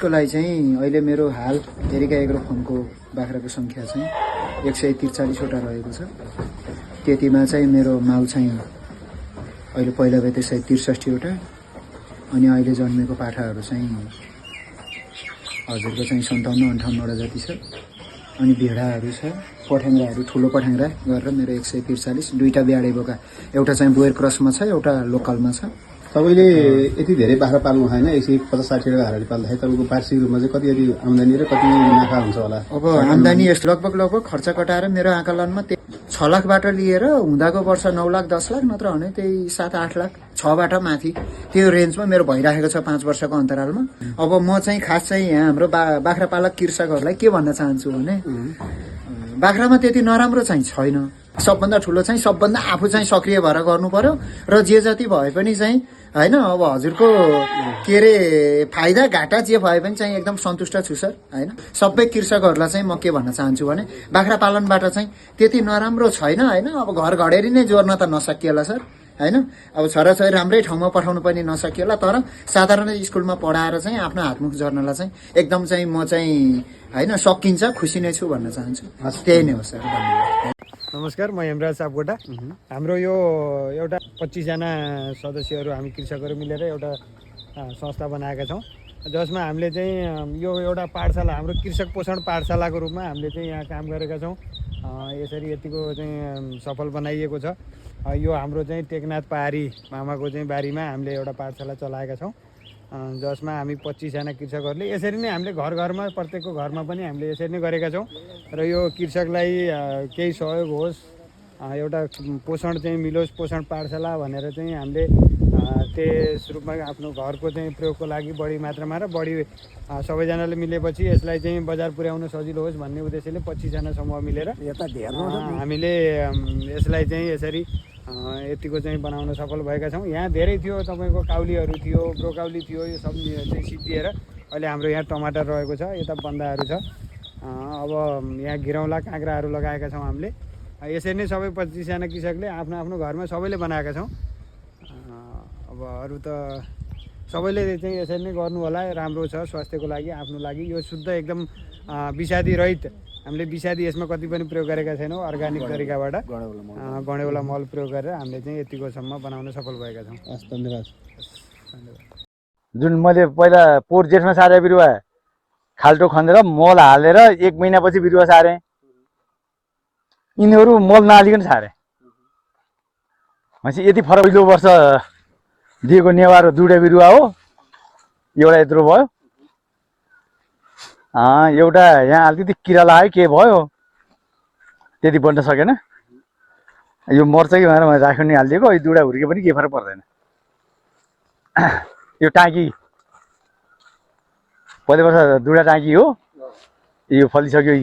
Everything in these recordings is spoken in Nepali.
यसको लागि चाहिँ अहिले मेरो हाल हेरेका एग्रोफर्मको बाख्राको सङ्ख्या चाहिँ 143वटा रहेको छ। त्यतिमा चाहिँ मेरो माउ चाहिँ अहिले पहिला भए 163वटा, अनि अहिले जन्मेको पाठाहरू चाहिँ हजुरको चाहिँ 57-58वटा जति छ। अनि भेडाहरू छ, पठाङ्ग्राहरू ठुलो पठाङ्ग्रा गरेर मेरो 143, दुईटा ब्याडे बोका, एउटा चाहिँ बोयर क्रसमा छ, एउटा लोकलमा छ। तपाईँले यति धेरै बाख्रा पाल्नु भएन, 150-60 बाख्राहरू पाल्दाखेरि तपाईँको वार्षिक रूपमा चाहिँ कति आम्दानी र कति नाफा हुन्छ होला? अब आम्दानी यस्तो लगभग खर्च कटाएर मेरो आकलनमा 6 लाखबाट लिएर हुँदाको वर्ष 9 लाख 10 लाख नत्र भने त्यही 7-8 लाख 6बाट माथि त्यो रेन्जमा मेरो भइराखेको छ 5 वर्षको अन्तरालमा। अब म चाहिँ खास चाहिँ यहाँ हाम्रो बाख्रा पालक कृषकहरूलाई के भन्न चाहन्छु भने बाख्रामा त्यति नराम्रो चाहिँ छैन। सबभन्दा ठुलो चाहिँ सबभन्दा आफू चाहिँ सक्रिय भएर गर्नु पर्यो र जे जति भए पनि चाहिँ हैन, अब हजुरको के अरे फाइदा घाटा जे भए पनि चाहिँ एकदम सन्तुष्ट छु सर हैन। सबै कृषकहरूलाई चाहिँ म के भन्न चाहन्छु भने बाख्रा पालनबाट चाहिँ त्यति नराम्रो छैन हैन। अब घर घडेरी नै जोड्न त नसकिएला सर हैन। अब छोराछोरी राम्रै ठाउँमा पठाउनु पनि नसकिएला, तर साधारण स्कुलमा पढाएर चाहिँ आफ्नो हातमुख जोड्नलाई चाहिँ एकदम चाहिँ म चाहिँ हैन सकिन्छ, खुसी नै छु भन्न चाहन्छु। त्यही नै हो सर, धन्यवाद। नमस्कार, म हेमराज सापकोटा। हाम्रो यो एउटा 25 जना सदस्यहरू हामी कृषकहरू मिलेर एउटा संस्था बनाएका छौँ, जसमा हामीले चाहिँ यो एउटा पाठशाला, हाम्रो कृषक पोषण पाठशालाको रूपमा हामीले चाहिँ यहाँ काम गरेका छौँ। यसरी यतिको चाहिँ सफल बनाइएको छ। यो हाम्रो चाहिँ टेकनाथ पहाडी मामाको चाहिँ बारीमा हामीले एउटा पाठशाला चलाएका छौँ, जसमा हामी 25 जना कृषकहरूले यसरी नै हामीले घर घरमा प्रत्येकको घरमा पनि हामीले यसरी नै गरेका छौँ। र यो कृषकलाई केही सहयोग होस्, एउटा पोषण चाहिँ मिलोस्, पोषण पाठशाला भनेर चाहिँ हामीले त्यस रूपमा आफ्नो घरको चाहिँ प्रयोगको लागि बढी मात्रामा र बढी सबैजनाले मिलेपछि यसलाई चाहिँ बजार पुर्याउन सजिलो होस् भन्ने उद्देश्यले 25 जना समूह मिलेर हामीले यसलाई चाहिँ यसरी यतिको चाहिँ बनाउन सफल भएका छौँ। यहाँ धेरै थियो, तपाईँको काउलीहरू थियो, ब्रोकाउली थियो, यो सब चाहिँ सिद्धिएर अहिले हाम्रो यहाँ टमाटर रहेको छ, यता बन्दाहरू छ। अब यहाँ घिरौँला काँक्राहरू लगाएका छौँ हामीले। यसरी नै सबै 25 जना कृषकले आफ्नो आफ्नो घरमा सबैले बनाएका छौँ। अब अरू त सबैले चाहिँ यसरी नै गर्नु होला, राम्रो छ स्वास्थ्यको लागि, आफ्नो लागि। यो शुद्ध एकदम विषादी रहित, हामीले विषादी यसमा कति पनि प्रयोग गरेका छैनौँ। अर्ग्यानिक तरिकाबाट गणेउला मल प्रयोग गरेर हामीले चाहिँ यतिकोसम्म बनाउन सफल भएका छौँ। धन्यवाद। जुन मैले पहिला पोहोर जेठमा सारे बिरुवा खाल्टो खनेर मल हालेर 1 महिनापछि बिरुवा सारेँ। यिनीहरू मल नहालिकन सारे। भनेपछि यति फरक। पहिलो वर्ष दिएको नेवार 2वटा बिरुवा हो, एउटा यत्रो भयो। एउटा यहाँ अलिकति किरा लाग्यो, के भयो त्यति बन्न सकेन। यो मर्छ कि भनेर मैले राख्नु नि हालिदिएको। यो 2वटा हुर्के पनि केही फरक पर्दैन। यो टाँकी पहिलो वर्ष 2वटा टाँकी हो, यो फलिसक्यो,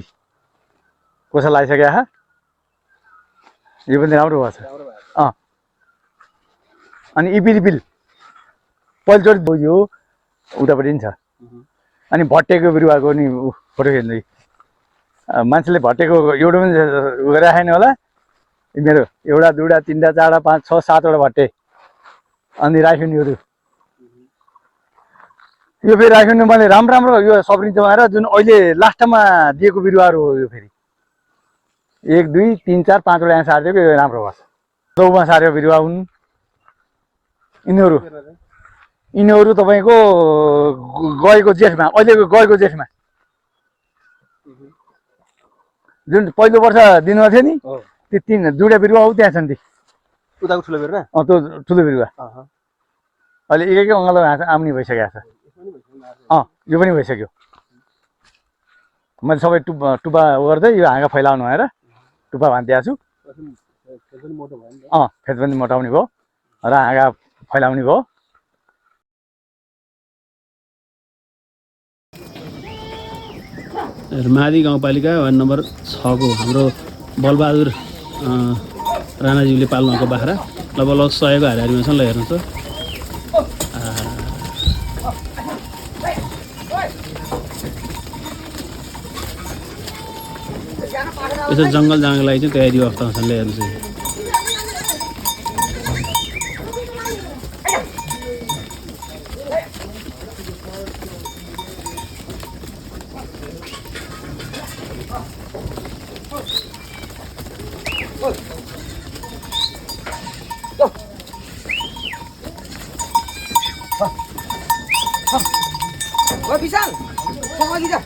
कोसा लगाइसकेको छ। यो पनि राम्रो भएको छ। अनि इपिल पहिलोचोटि यो उतापट्टि नि छ। अनि भट्टेको बिरुवाको नि फोटो खिच्दै मान्छेले भट्टेको एउटा पनि राखेन होला। मेरो 1, 2, 3, 4, 5, 6, 7वटा भट्टे अनि राख्यो नि। यो फेरि राख्यो नि मैले राम्रो यो सब्री जमाएर जुन अहिले लास्टमा दिएको बिरुवाहरू हो। यो फेरि 1, 2, 3, 4, 5वटा यहाँ सारिदिएको, यो राम्रो भएको छ। 9मा सारेको बिरुवा हुन् यिनीहरू तपाईँको गएको जेठमा, अहिलेको गएको जेठमा जुन पहिलो वर्ष दिनुभएको थियो नि, त्यो 2वटा बिरुवा हो त्यहाँ छन्। ती उताको ठुलो बिरुवा, त्यो ठुलो बिरुवा अहिले एक अङ्गालो आम्नी भइसकेको छ। यो पनि भइसक्यो। मैले सबै टुप्पा गर्दै यो हाँगा फैलाउनु भएर टुप्पा भान्दिएको छु। फेद पनि मोटाउने भयो र हाँगा फैलाउने भयो। मादी गाउँपालिका वार्ड नम्बर 6 को हाम्रो बलबहादुर राणाज्यूले पाल्नुभएको बाख्रा लगभग 100 को हारिमा छन्। ल हेर्नुहोस् त, यसो जङ्गल जानको लागि चाहिँ तयारी अवस्थामा छन्। ल हेर्नुहोस्, विशाल अघि जा